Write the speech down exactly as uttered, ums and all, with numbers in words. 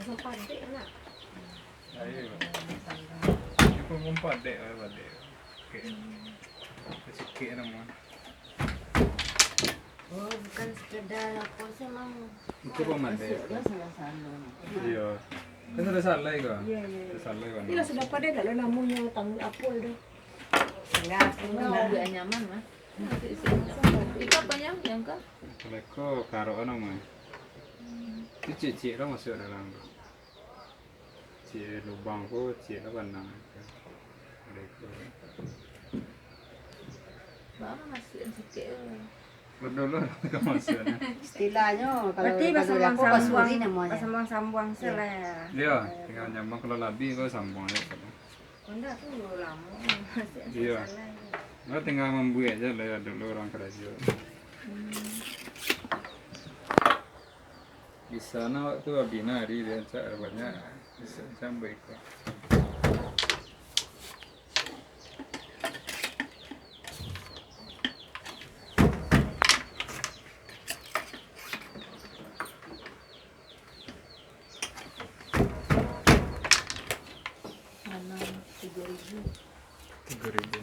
Padek lah. Ayo. Cukup mempadek lah padek. Oke. Sikit nama. Oh, bukan sekedar apa sih, Mang. Itu pemadek. Dia salah-salah. Iya. Kan sudah salah itu. Iya, iya. Sudah salah kan. Inilah sudah padek, tak ada namunyo tang apa tu. Enggak, Enggak, enggak nyaman mah. Itu apa yang yang ke? Kalau kau karok nama. Itu cicik lah masuk dalam tu. Cik lubang ko cik lah pandang. Mereka. Bang masuk sikit. Berdulu lah kau masuk. Istilahnya kalau Berarti kalau pasambung aku basuri sambuang, namanya. Pasambung sambuang salah. Dia tinggal nyambung kalau labi kau sambung aja. Honda tu lama masuk Iya. Salah. Kau tinggal membuat aja lah ya dulu orang kerja. Di sana waktu abina hari dia cak banyak bisa campur ikut. Mana tiga ribu. Tiga ribu.